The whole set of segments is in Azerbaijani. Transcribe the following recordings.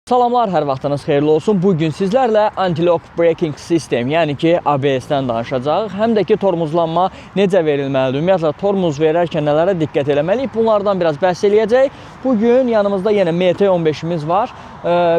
Salamlar, hər vaxtınız xeyirli olsun. Bu gün sizlərlə Antilock Braking System, yəni ki ABS-dən danışacağıq. Həm də ki tormozlanma necə verilməlidir? Ümumiyyətlə tormoz verərkən nələrə diqqət eləməliyik? Bunlardan biraz bəhs eləyəcəyik. Bu gün yanımızda yenə MT-15-imiz var.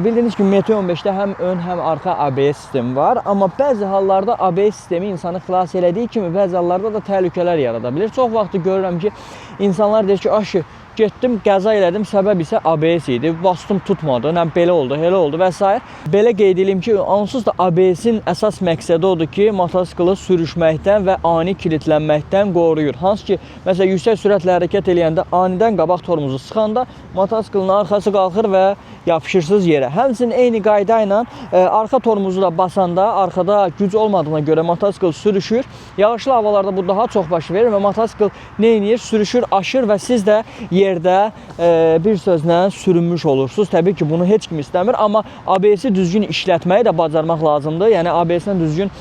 Bildiyiniz kimi MT-15-də həm ön, həm arxa ABS sistemi var. Amma bəzi hallarda ABS sistemi insanı xilas elədiyi kimi bəzi hallarda da təhlükələr yarada bilir. Çox vaxtı görürəm ki, insanlar deyir ki, "Aşı, getdim, qəza elədim, səbəb isə ABS idi. Bastım tutmadı, nə belə oldu, elə oldu və s. Belə qeyd eləyim ki, onsuz da ABS-in əsas məqsədi odur ki, motosikli sürüşməkdən və ani kilitlənməkdən qoruyur. Hansı ki, məsələn, yüksək sürətlə hərəkət eləyəndə anidən qabaq tormozu sıxanda motosiklin arxası qalxır və yapışırsınız yerə. Həmçinin eyni qayda ilə arxa tormozu da basanda arxada güc olmadığına görə motosikl sürüşür. Yağışlı havalarda bu daha çox baş verir və motosikl nə edir? Sürüşür, aşır və siz də yerdə bir sözlə sürünmüş olursunuz. Təbii ki, bunu heç kim istəmir, amma ABS-i düzgün işlətməyi də bacarmaq lazımdır. Yəni ABS-lə düzgün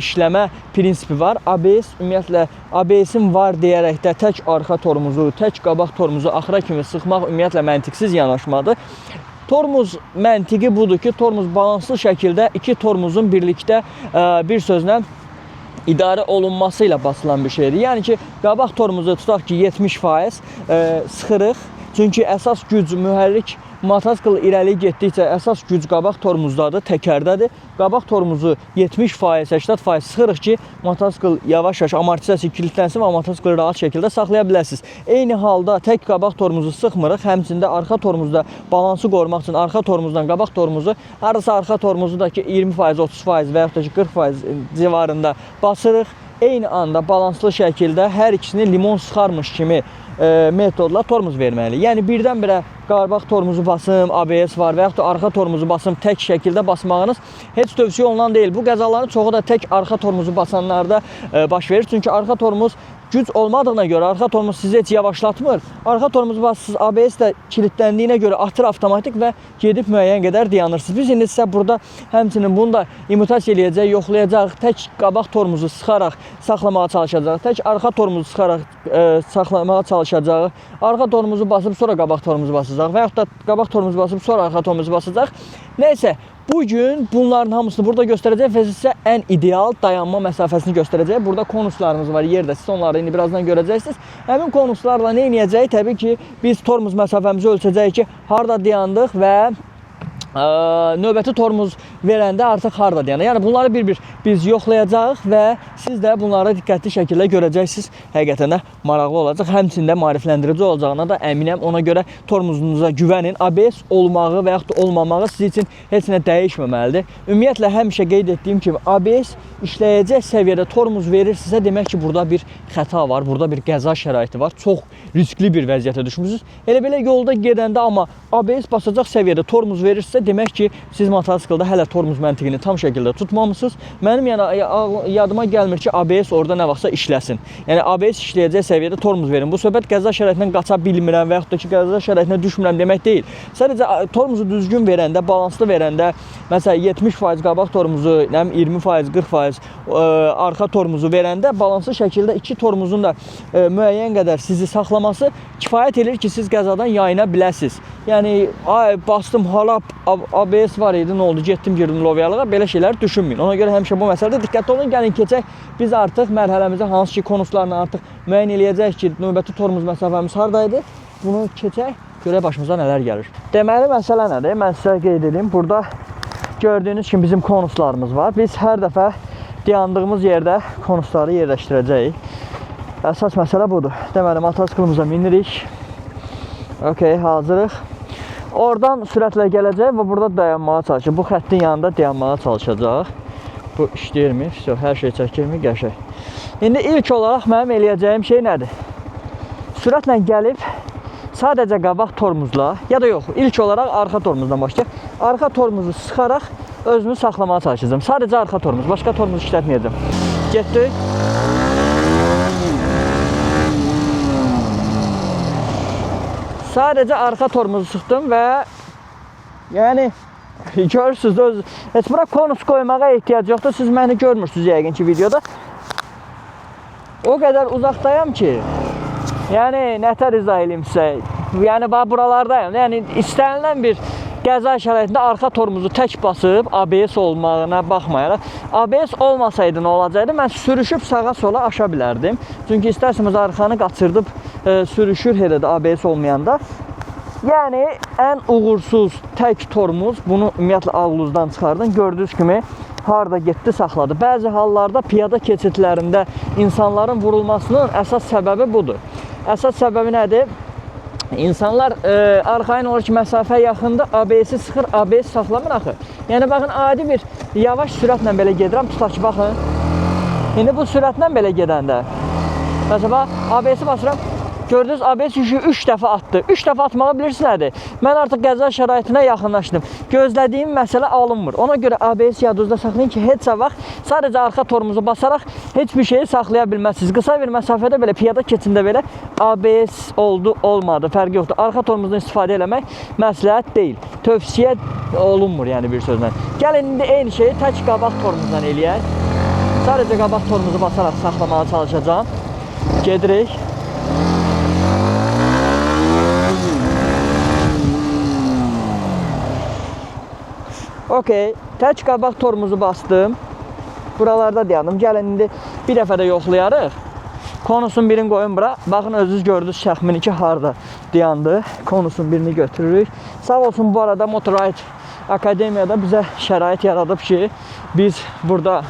işləmə prinsipi var. ABS ümumiyyətlə ABS-in var deyərək də tək arxa tormozu, tək qabaq tormozu axıra kimi sıxmaq ümumiyyətlə məntiqsiz yanaşmadır. Tormoz məntiqi budur ki, tormoz balanslı şəkildə iki tormozun birlikdə bir sözlə idarə olunması ilə basılan bir şeydir. Yəni ki, qabaq tormozu tutaq ki 70% sıxırıq. Çünki əsas güc mühərrik motosikl irəli getdikcə əsas güc qabaq tormozdadır, təkərdədir. Qabaq tormozu 70%, 80% sıxırıq ki, motosikl yavaş-yavaş amortisasiya kilitlənsin və motosikli rahat şəkildə saxlaya biləsiniz. Eyni halda tək qabaq tormozu sıxmırıq, həmçinin də arxa tormozda balansı qorumaq üçün arxa tormozdan qabaq tormozu, hardasa arxa tormozu da ki 20%, 30% və yaxud da ki 40% civarında basırıq. Eyni anda balanslı şəkildə hər ikisini limon sıxarmış kimi metodla tormoz verməliyik. Yəni birdən-birə qabaq tormozu basım, ABS var və yaxud da arxa tormozu basım tək şəkildə basmağınız heç tövsiyə olunan deyil. Bu qəzaların çoxu da tək arxa tormozu basanlarda baş verir. Çünki arxa tormoz güc olmadığına görə arxa tormoz sizi heç yavaşlatmır. Arxa tormozu basırsınız, ABS də kilidləndiyinə görə atır avtomatik və gedib müəyyən qədər dayanırsınız. Biz indi sizə burada həmçinin bunu da imitasiya eləyəcək, yoxlayacaq. Tək qabaq tormozu sıxaraq saxlamağa çalışacaq. Tək arxa tormozu sıxaraq saxlamağa çalışacaq. Arxa tormozu basıb sonra qabaq tormozu basacaq və yaxud da qabaq tormozu basıb sonra arxa tormozu basacaq. Nəysə, bu gün bunların hamısını burada göstərəcək və sizə ən ideal dayanma məsafəsini göstərəcək. Burada konuslarımız var yerdə. Siz onları indi birazdan görəcəksiniz. Həmin konuslarla nə edəcəyik? Təbii ki, biz tormoz məsafəmizi ölçəcəyik ki, harda dayandıq və növbəti tormoz verəndə artıq harda dayanır. Yəni bunları bir-bir biz yoxlayacağıq və siz də bunları diqqətli şəkildə görəcəksiniz. Həqiqətən də maraqlı olacaq. Həmçinin də maarifləndirici olacağına da əminəm. Ona görə tormozunuza güvənin. ABS olmağı və yaxud da olmamağı sizin üçün heç nə dəyişməməlidir. Ümumiyyətlə həmişə qeyd etdiyim kimi ABS işləyəcək səviyyədə tormoz verirsinizsə, demək ki, burada bir xəta var, burada bir qəza şəraiti var. Çox riskli bir vəziyyətə düşmüsünüz. Elə belə yolda gedəndə amma ABS basacaq səviyyədə tormoz verirsinizsə, demək ki, siz motosikldə hələ tormoz məntiqini tam şəkildə tutmamısınız. Mənim yəni yadıma gəlmir ki, ABS orada nə vaxtsa işləsin. Yəni ABS işləyəcək səviyyədə tormoz verin. Bu söhbət qəza şəraitindən qaça bilmirəm və yaxud da ki, qəza şəraitinə düşmürəm demək deyil. Sadəcə tormozu düzgün verəndə, balanslı verəndə, məsələn 70% qabaq tormozu, nə bilim 20%, 40% arxa tormozu verəndə balanslı şəkildə iki tormozun da müəyyən qədər sizi saxlaması kifayət edir ki, siz qəzadan yayına biləsiniz. Yəni ay bastım hala ABS var idi, nə oldu? Getdim girdim lovyalığa. Belə şeylər düşünməyin. Ona görə həmişə bu məsələdə diqqətli olun. Gəlin keçək biz artıq mərhələmizə, hansı ki konuslarla artıq müəyyən eləyəcəyik ki, növbəti tormoz məsafəmiz hardaydı. Bunu keçək, görək başımıza nələr gəlir. Deməli məsələ nədir? Mən sizə qeyd edeyim. Burada gördüyünüz kimi bizim konuslarımız var. Biz hər dəfə dayandığımız yerdə konusları yerləşdirəcəyik. Əsas məsələ budur. Deməli motosiklımıza minirik. Okay, hazırıq. Oradan sürətlə gələcək və burada dayanmağa çalışacaq. Bu xəttin yanında dayanmağa çalışacaq. Bu işləyirmi? Vəsə, hər şey çəkirmi? Qəşəng. İndi ilk olaraq mənim eləyəcəyim şey nədir? Sürətlə gəlib sadəcə qabaq tormozla ya da yox, ilk olaraq arxa tormozdan başlayaq. Arxa tormozu sıxaraq özümü saxlamağa çalışacağam. Sadəcə arxa tormoz, başqa tormoz işlətməyəcəm. Getdik. Sadəcə arxa tormozu sıxdım və yəni görürsünüz öz heç bura konus qoymağa ehtiyac yoxdur. Siz məni görmürsünüz yəqin ki videoda. O qədər uzaqdayam ki, yəni nətər izah eləyim sizə. Yəni bax buralardayam. Yəni istənilən bir Qəza şəraitində arxa tormozu tək basıb ABS olmağına baxmayaraq, ABS olmasaydı nə olacaqdı? Mən sürüşüb sağa sola aşa bilərdim. Çünki istərsəniz arxanı qaçırdıb sürüşür elə də ABS olmayanda. Yəni ən uğursuz tək tormoz, bunu ümumiyyətlə ağlınızdan çıxardın. Gördüyünüz kimi harda getdi saxladı. Bəzi hallarda piyada keçidlərində insanların vurulmasının əsas səbəbi budur. Əsas səbəbi nədir? İnsanlar arxayın olur ki, məsafə yaxındır, ABS-i sıxır, ABS saxlamır axı. Yəni baxın, adi bir yavaş sürətlə belə gedirəm, tutaq ki, baxın. İndi bu sürətlə belə gedəndə, məsələn, ABS-i basıram, gördünüz, ABS 3 dəfə atdı. 3 dəfə atmağı bilirsiniz nədir? Mən artıq qəza şəraitinə yaxınlaşdım. Gözlədiyim məsələ alınmır. Ona görə ABS yadınızda saxlayın ki, heç vaxt sadəcə arxa tormozu basaraq heç bir şeyi saxlaya bilməzsiniz. Qısa bir məsafədə belə, piyada keçidində belə ABS oldu, olmadı, fərqi yoxdur. Arxa tormozdan istifadə eləmək məsləhət deyil. Tövsiyə olunmur, yəni bir sözlə. Gəlin indi eyni şeyi tək qabaq tormozdan eləyək. Sadəcə qabaq tormozu basaraq saxlamağa çalışacağam. Gedirik. Okey, tək qabaq tormozu bastım. Buralarda dayandım. Gəlin indi bir dəfə də yoxlayarıq. Konusun birini qoyun bura. Baxın, özünüz gördünüz təxmini ki, harda dayandı. Konusun birini götürürük. Sağ olsun bu arada Motorride Akademiyada bizə şərait yaradıb ki, biz burada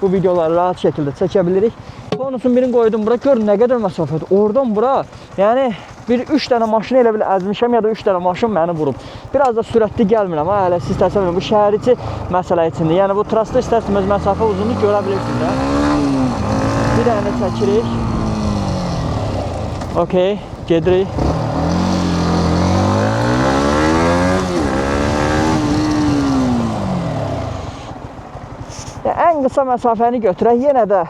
bu videoları rahat şəkildə çəkə bilirik. Konusun birini qoydum bura. Görün nə qədər məsafədir. Oradan bura, yəni bir 3 dənə maşını elə bil əzmişəm ya da 3 dənə maşın məni vurub. Biraz da sürətli gəlmirəm ha, hələ siz təsəvvür edin. Bu şəhər içi məsələ içindir. Yəni bu trasda istərsiniz məsafə uzunluq görə bilirsiniz də. Bir dənə də çəkirik. Okey, gedirik. Ya, ən qısa məsafəni götürək. Yenə də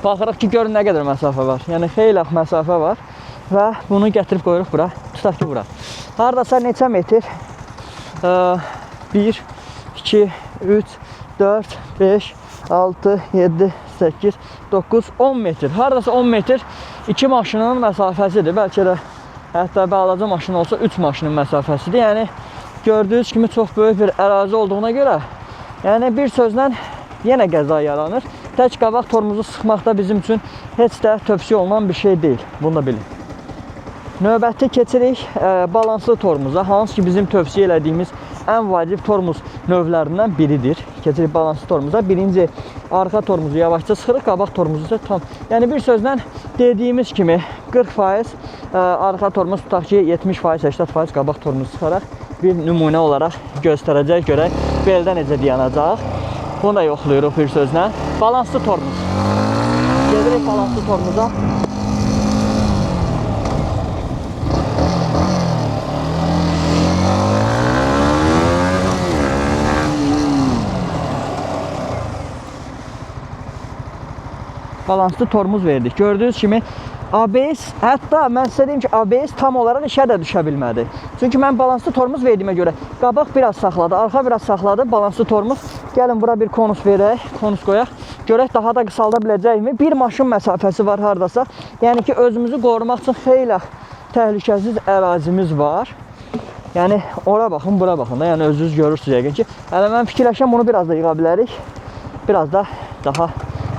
baxırıq ki, görün nə qədər məsafə var. Yəni xeyli məsafə var və bunu gətirib qoyuruq bura. Tutaq ki, bura. Hardasa neçə metr? 1, 2, 3, 4, 5, 6, 7, 8, 9, 10 metr. Hardasa 10 metr iki maşının məsafəsidir. Bəlkə də hətta balaca maşın olsa 3 maşının məsafəsidir. Yəni gördüyünüz kimi çox böyük bir ərazi olduğuna görə, yəni bir sözlə yenə qəza yaranır. Tək qabaq tormozu sıxmaq da bizim üçün heç də tövsiyə olunan bir şey deyil. Bunu da bilin. Növbəti keçirik balanslı tormoza, hansı ki bizim tövsiyə elədiyimiz ən vacib tormoz növlərindən biridir. Keçirik balanslı tormoza. Birinci arxa tormozu yavaşca sıxırıq, qabaq tormozu isə tam. Yəni bir sözlə dediyimiz kimi 40% arxa tormoz, tutaq ki 70%, 80% qabaq tormozu sıxaraq bir nümunə olaraq göstərəcək, görək beldə necə dayanacaq. Bunu da yoxlayırıq bir sözlə. Balanslı tormoz. Gedirik balanslı tormoza. Balanslı tormoz verdik. Gördüyünüz kimi ABS, hətta mən sizə deyim ki, ABS tam olaraq işə də düşə bilmədi. Çünki mən balanslı tormoz verdiyimə görə qabaq biraz saxladı, arxa biraz saxladı, balanslı tormoz. Gəlin bura bir konus verək, konus qoyaq. Görək daha da qısalda biləcəyikmi? Bir maşın məsafəsi var hardasa. Yəni ki, özümüzü qorumaq üçün xeyli təhlükəsiz ərazimiz var. Yəni ora baxın, bura baxın da. Yəni özünüz görürsünüz yəqin ki. Hələ mən fikirləşəm bunu biraz da yığa bilərik. Biraz da daha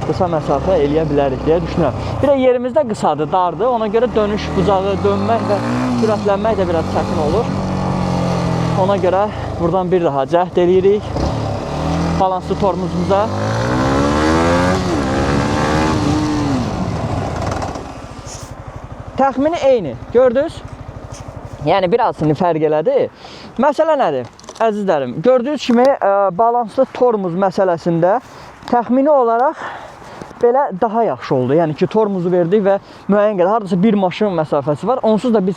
qısa məsafə eləyə bilərik deyə düşünürəm. Bir də yerimiz də qısadır, dardır. Ona görə dönüş bucağı, dönmək və sürətlənmək də biraz çətin olur. Ona görə buradan bir daha cəhd eləyirik balanslı tormozumuza. Təxmini eyni. Gördünüz? Yəni biraz indi fərq elədi. Məsələ nədir? Əzizlərim, gördüyünüz kimi balanslı tormoz məsələsində təxmini olaraq belə daha yaxşı oldu. Yəni ki, tormozu verdik və müəyyən qədər hardasa bir maşın məsafəsi var. Onsuz da biz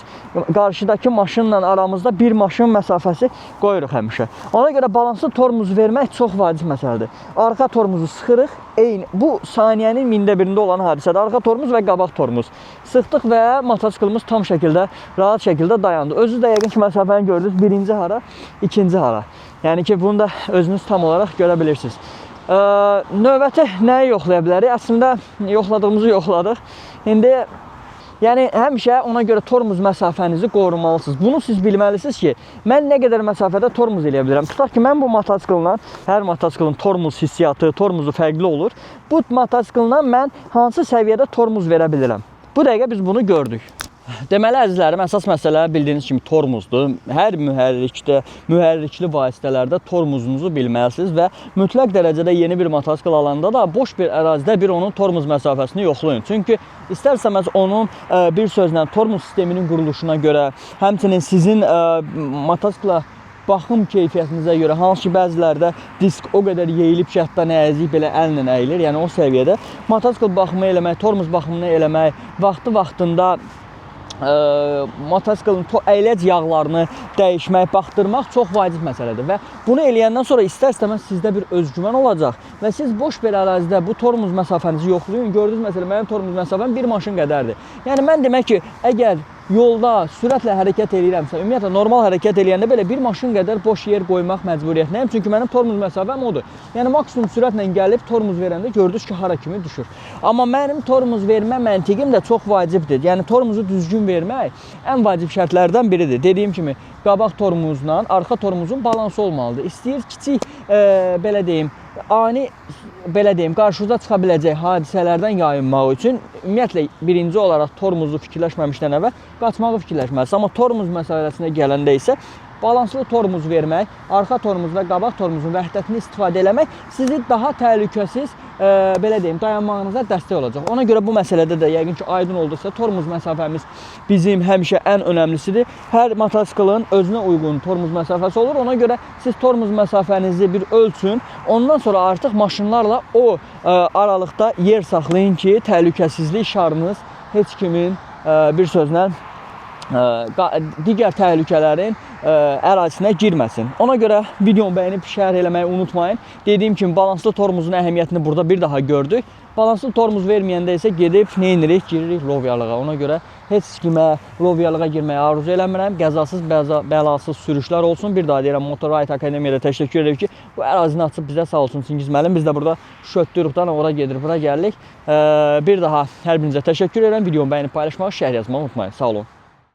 qarşıdakı maşınla aramızda bir maşın məsafəsi qoyuruq həmişə. Ona görə balanslı tormozu vermək çox vacib məsələdir. Arxa tormozu sıxırıq. Eyni bu saniyənin mində birində olan hadisədir. Arxa tormoz və qabaq tormoz. Sıxdıq və motosiklimiz tam şəkildə, rahat şəkildə dayandı. Özünüz də yəqin ki, məsafəni gördünüz. Birinci hara, ikinci hara. Yəni ki, bunu da özünüz tam olaraq görə bilirsiniz. Növbəti nəyi yoxlaya bilərik? Əslində yoxladığımızı yoxladıq. İndi Yəni həmişə ona görə tormuz məsafənizi qorumalısınız. Bunu siz bilməlisiniz ki, mən nə qədər məsafədə tormuz eləyə bilirəm. Tutaq ki, mən bu motosikllə, hər motosiklin tormuz hissiyatı, tormuzu fərqli olur. Bu motosikllə mən hansı səviyyədə tormuz verə bilirəm? Bu dəqiqə biz bunu gördük. Deməli əzizlərim, əsas məsələ bildiyiniz kimi tormuzdur. Hər mühərrikdə, mühərrikli vasitələrdə tormuzunuzu bilməlisiniz və mütləq dərəcədə yeni bir motosikl alanda da boş bir ərazidə bir onun tormuz məsafəsini yoxlayın. Çünki istər-istəməz onun bir sözlə tormuz sisteminin quruluşuna görə, həmçinin sizin motosikla baxım keyfiyyətinizə görə, hansı ki bəzilərdə disk o qədər yeyilib ki, hətta nəzik belə əllə əyilir, yəni o səviyyədə motosikl baxımı eləmək, tormuz baxımını eləmək, vaxtı-vaxtında motosiklin əyləc yağlarını dəyişmək, baxdırmaq çox vacib məsələdir və bunu eləyəndən sonra istər-istəməz sizdə bir özgüvən olacaq və siz boş bir ərazidə bu tormuz məsafənizi yoxlayın. Gördünüz məsələn, mənim tormuz məsafəm bir maşın qədərdir. Yəni mən demək ki, əgər yolda sürətlə hərəkət eləyirəmsə, ümumiyyətlə normal hərəkət eləyəndə belə bir maşın qədər boş yer qoymaq məcburiyyətindəyəm. Çünki mənim tormuz məsafəm odur. Yəni maksimum sürətlə gəlib tormuz verəndə gördünüz ki, hara kimi düşür. Amma mənim tormuz vermə məntiqim də çox vacibdir. Yəni tormuzu düzgün vermək ən vacib şərtlərdən biridir. Dediyim kimi, qabaq tormuzla arxa tormuzun balansı olmalıdır. İstəyir kiçik belə deyim, ani belə deyim, qarşınıza çıxa biləcək hadisələrdən yayınmaq üçün ümumiyyətlə birinci olaraq tormuzu fikirləşməmişdən əvvəl qaçmağı fikirləşməlisiniz. Amma tormuz məsələsinə gələndə isə balanslı tormuz vermək, arxa tormuz və qabaq tormuzun vəhdətini istifadə eləmək sizi daha təhlükəsiz belə deyim, dayanmağınıza dəstək olacaq. Ona görə bu məsələdə də yəqin ki, aydın oldusa, tormuz məsafəmiz bizim həmişə ən önəmlisidir. Hər motosiklin özünə uyğun tormuz məsafəsi olur. Ona görə siz tormuz məsafənizi bir ölçün. Ondan sonra artıq maşınlarla o aralıqda yer saxlayın ki, təhlükəsizlik şarınız heç kimin bir sözlə digər təhlükələrin ərazisinə girməsin. Ona görə videomu bəyənib şərh eləməyi unutmayın. Dediyim kimi balanslı tormuzun əhəmiyyətini burada bir daha gördük. Balanslı tormuz verməyəndə isə gedib nə edirik? Giririk lovyalığa. Ona görə heç kimə lovyalığa girməyi arzu eləmirəm. Qəzasız, bəlasız sürüşlər olsun. Bir daha deyirəm, Motorride Akademiyada təşəkkür edirəm ki, bu ərazini açıb bizə sağ olsun Çingiz müəllim. Biz də burada şötdürükdən ora gedirik, bura gəlirik. Bir daha hər birinizə təşəkkür edirəm. Videomu bəyənib paylaşmağı, şərh yazmağı unutmayın. Sağ olun.